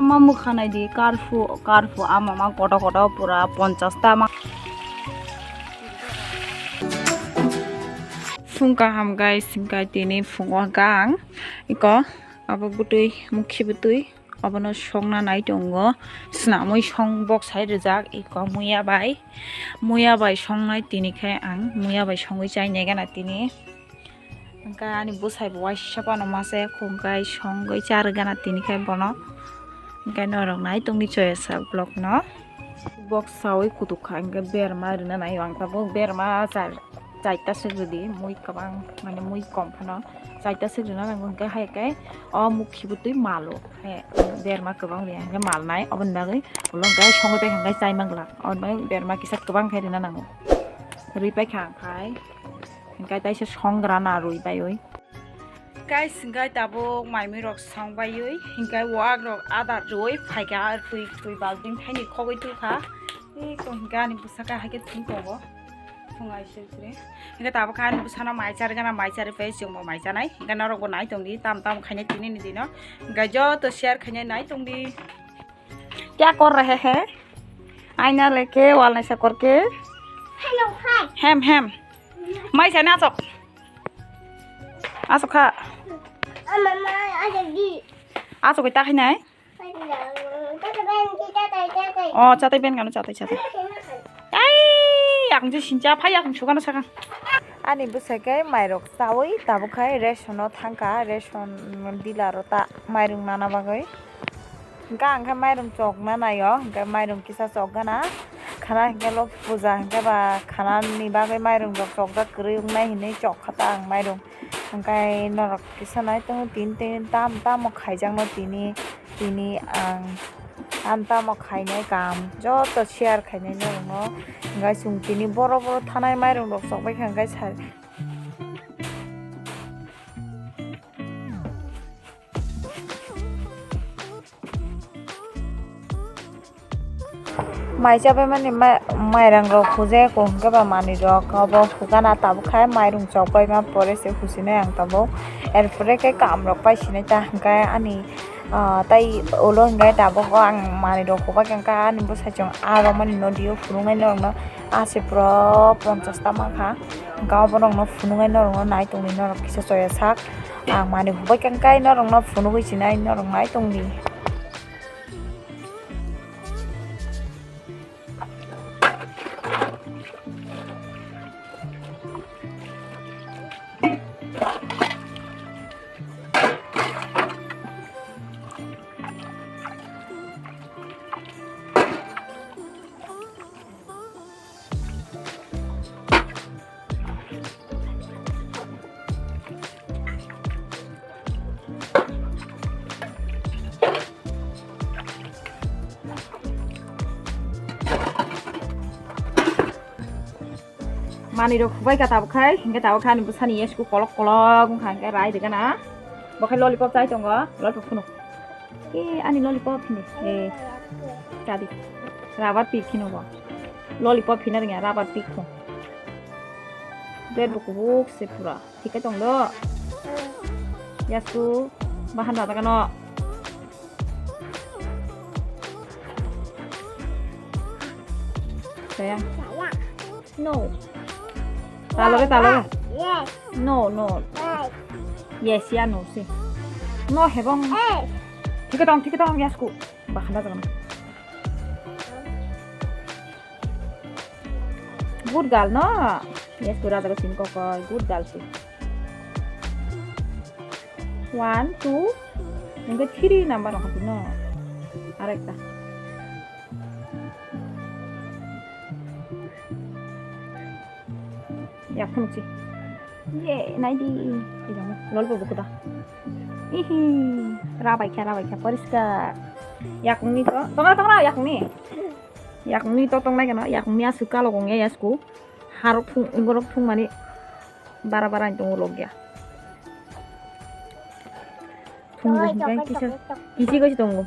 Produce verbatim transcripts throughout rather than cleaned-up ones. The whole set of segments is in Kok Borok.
Ma mwkhanai di karfu karfu ama ma koto koto pura ponchas ta ma. Phung kaham guys, hingkai tini phungo hingka ang iko abo bwtwi mukhi bwtwi. Obono songna nai tongo, swnamwi song bok sai rijak iko muya bai, muya bai songnai tini khe ang muya bai songwi chainai gana tini. Hingke ani bwsai bo waisa phano masa khum kai songwi charwgana tini khe bono, hingke norok nai tongdi choya sak vlog no. Bok sawi kutuk kha hingke berma rina nai ang tabuk berma char. Chaita swk rwdi, mui kwbang, mane mui kom phano chaita swk rwna nango, hwnkhe hai khe o mukhibo twi malo, he berma kwbang rwya hwnkhe malnai, oboni bagwi ulo hwnkhe songwi pai hwnkhe chai manglak, oboni bagwi berma kisa kwbang khe rwna nango, rwi paikha ang phai, hwnkhe taisa songrana rwi paiwi. Guys, hwnkhe tabuk mai mui rok song baiwi, hwnkhe wak rok ada rwi phaikha, twi, twi balting thaini khogwi tukha, tei hwnkhe ani bwsakhe haikhe thung tongo. Thung ai sui sui. Hingke tabuk khe ani bwsano mai chari gana, mai chari pai chwngbo mai chanai. Hingke norokbo nai tongdi, tam tam khainai tini ni dino. Hingke joto share khainai nai tongdi. Kya kor rahe hai? Aina leke wal naisa korke. Hello, hi. Hem, hem. Mai chani asok. Asok kha. Ama, ma, ada di. Asok ta khainai. O, chatai ben kano, chatai, chatai. Ai, yakung je sincha, phai yakung sugano sakang. Ani bwsai khe mairok chawi tabuk khai ration o thangkha, ration dealer o ta mairung nana bagwi. Hingke ang khe mairung chokna naio, hingke mairung kisa chokgana. Khana hingke lok puja hingke ba khana ni bagwi mairung rok chokjak kwrwi wngnai hinwi chokha ta ang mairung. Hingke norok kisa nai tongo tin tin tam tamo khaijakno tini. Tini ang, ang tamo khainai kam, joto share khainai norokno, hingke chwng tini boro boro thanai mairung rok chokbai kha, hingke sa. Mai chabai mani ma-, mairang rok huje ko hingke ba manui rok obo hugana tabuk khai mairung chokbai ma pore se husinai ang tabuk, er pore khe kam rok pai sinai ta hingke ani. Ah, tai ulo hingke tabuk o ang manui rok hubai kha, ani bwsai chwng ah romani nodio phunuknai norokno ah se pura ponchas ta mankha, hingke obo norokno phunuknai norokno nai tongdi norok kisa choya sak, ang manui hubai kha, hingke norokno phunugwi sinai norok nai tongdi. Manui rok hubai kha tabuk khai, hingke tabuk khai ani bwsani yesku kolok kolok wngkha, hingke rai rwgana. Bo khai lollipop chai tongo, lollipop phunuk. E, ani lollipop hini. E, chadi. Rubber pik hino bo. Lollipop hina rwngya, rubber pik kho. Ded bo kubuk se pura. Thik khe tong do. Yasku, bahan rada kano. Sayang. No. Talo re, talo re. Yes. No, no. Yes. Yes, ya, no, si. No, hebong. Yes. Thik khe tong, thik khe tong, yasku. Bahan rada kano. Good girl, no? Yes, tu rada sini kokoi. Good girl si. One, two, hingke three number no hapino. Arekta. Ya, phunukchi. Ye, naidi. Lollipop bukuda. Ihi, rabai kha, rabai kha, poriskar. Yakungni to, tongra, tongra, yakungni. Yakungni to tongnai kano, yakungni aswk kalo gong ya, yasku. Harok phung, borok phung mani bara bara ni tongo log ya. Phung bo hingkai kisa, kisi kisi tongo.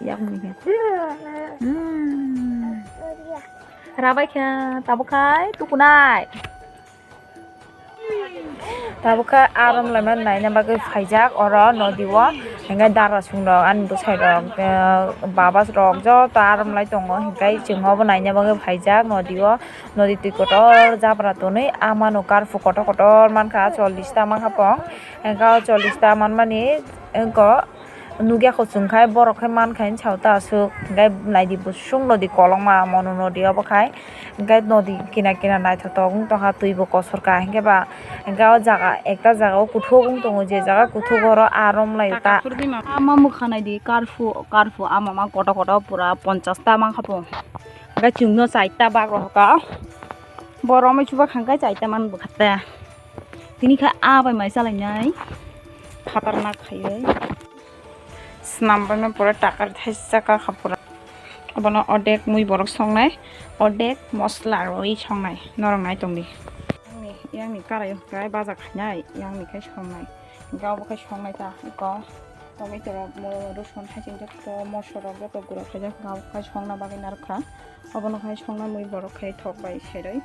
Yakungni khe. Hmm. Rabai kha, tabuk khai, tukunai. Tabuk khe arom laima naina bagwi phaijak oro nodi o. Hingke dara song rok ani bwsai rok, eh, baba rok joto arom lai tongo, hingke chwng obo naina bagwi phaijak nodi o, nodi twi kotor jabra tonwi amano karphu kotor kotor mankha, chollish ta mankha pong, hingke o chollish ta manmani wngkha nukya kho chwng khai borok khai mankha hinwi sao ta aswk, hingke naidi bwswk nodi kolokma mono nodi obo khai. Hingke nodi kinar kinar naithotok wng tongkha, twi bo kosorkha, hingke ba hingke o jaga ekta jaga o kuthuk wng tongo, je jaga kuthuk oro arom laio ta. Ama mwkha naidi karphu, karphu ama ma koto koto pura ponchash ta mankha po. Hingke chwngno chaita bak rohorka. Bo romwi chuba khangkhe chaita man bwkha ta. Tini khe a bai mai chalainai khatarnak khaiwi. Snam bai ma pura takar thaisa ka kha pura. Abono odek mui borok songnai, odek mosla rwi songnai, norok nai tongdi. Yang ni, yang ni karai hwnkhe baja khainai, yang ni khai songnai. Hwnkhe obo khai songnai ta, eko tomato rok, mo-, rosun, haiching joto mosla rok joto gura khaijak, hwnkhe obo khai songna bagwi narwkha. Obono khai songna mui borok khai thok bai serwi.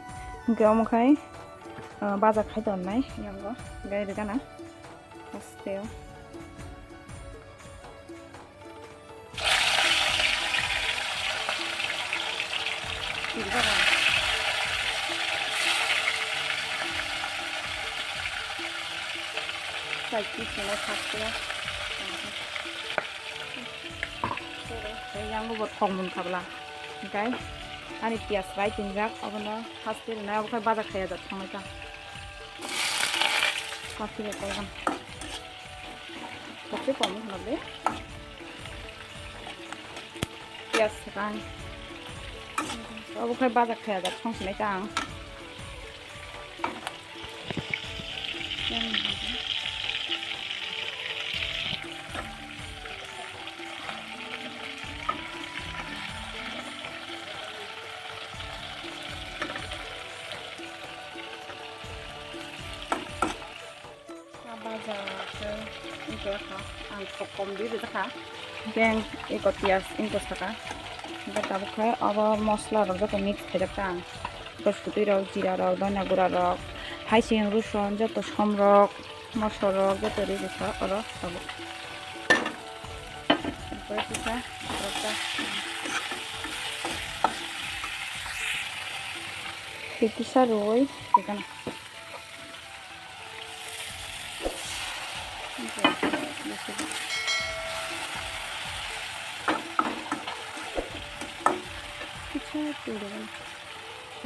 Hwnkhe omo khai, ah, baja khai tonnai, yango gai rwgana. Aste o. Chai piece no sakhe. Yang bo thok mun khabla. Hingkai ani piyas rai tinjak, abono haste rwnai, abo khai baja khaya jak thangwi ta. Plastic o kolgam. Plastic kom hwnba de. Piyas swkang. Abo khai baja khaya jak thang sinai ta ang. Baja khe wngkha ang thok kom di rijak kha. Hingke ang eko piyaj wngkha saka. Hingke tabuk khe abo mosla rok joto mix khaijak ta ang. Eko sutwi rok, jira rok, dona gura rok, haising, rosun, joto som rok, mosla rok joto rijak kha oro tabuk. Eko kisa rok ta. Kisa roi, kisa na.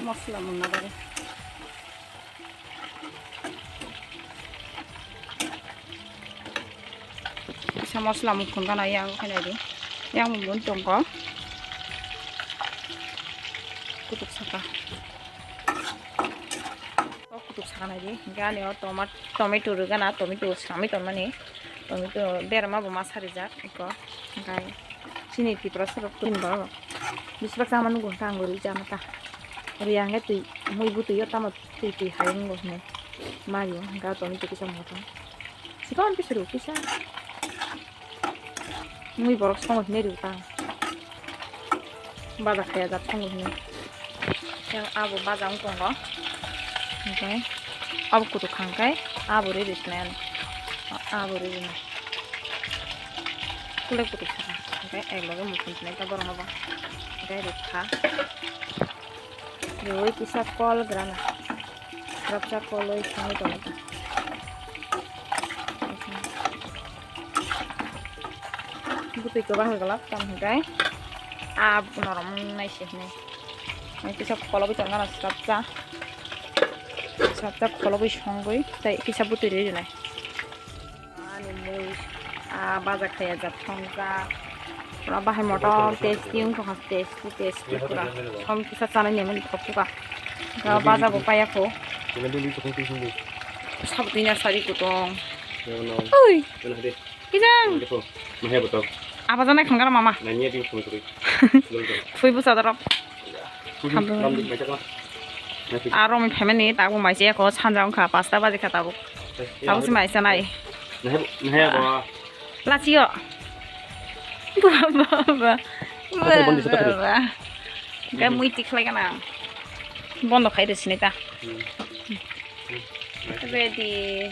Mosla monna bagwi. Kisa mosla mukhun gana yang khe naidi. Yang mukhun tongkho. Kutuk saka. O kutuk saka naidi. Hingke ani o tomat-, tomato rwgana, tomato swnamwi tonmani. Tomato berma bo masa rijak eko. Hingke chini Tripura sorok tini borok. Bisibak chama nukgo hingke ang bo rwi chama ta. Rwi hingke twi mui bwtwi o tamo twi twi hai wngbo hinui. Mario hingke tomato kisa motom. Chikon kisa rw kisa. Mui borok songo hinui rw ta. Baja khaya jak songo hinui. Yang abo baja wng tongo. Hingke abo kutuk khangkhe abo rw rw sinai ano. Abo rw rw nai. Kulai kutuk saka. Hingke ek loge mukhung sinai ta borok no bo. Hingke rw kha. Rwi kisa kol grana. Rapsa koloi songwi tongo ta. Bwtwi kwbang ni golak tamo hwnkhe a norom wng nai se hinwi. Kisa kholobwi tongna rw swrapsa. Swrapsa kholobwi songwi tei kisa bwtwi rwi rwnai. Ani mui, ah, baja khaya jak thongjak. Pura bahai motom tasty wng tongkha, tasty, tasty pura. Som kisa chanai nai mani thok kha. Ga baja bo paya kho. Sabo twi na sari kutong. Oi. Kijang. Aba janai khangara mama. Phui bo chadara. Aro mi family ta bo mai se ko sanja wngkha pasta baji kha tabuk. Tabuk se mai sanai. Lachio. Ba, ba, ba. Ba, ba, ba. Ga mui tik khlai gana. Bondo khai de sinai ta. Ready.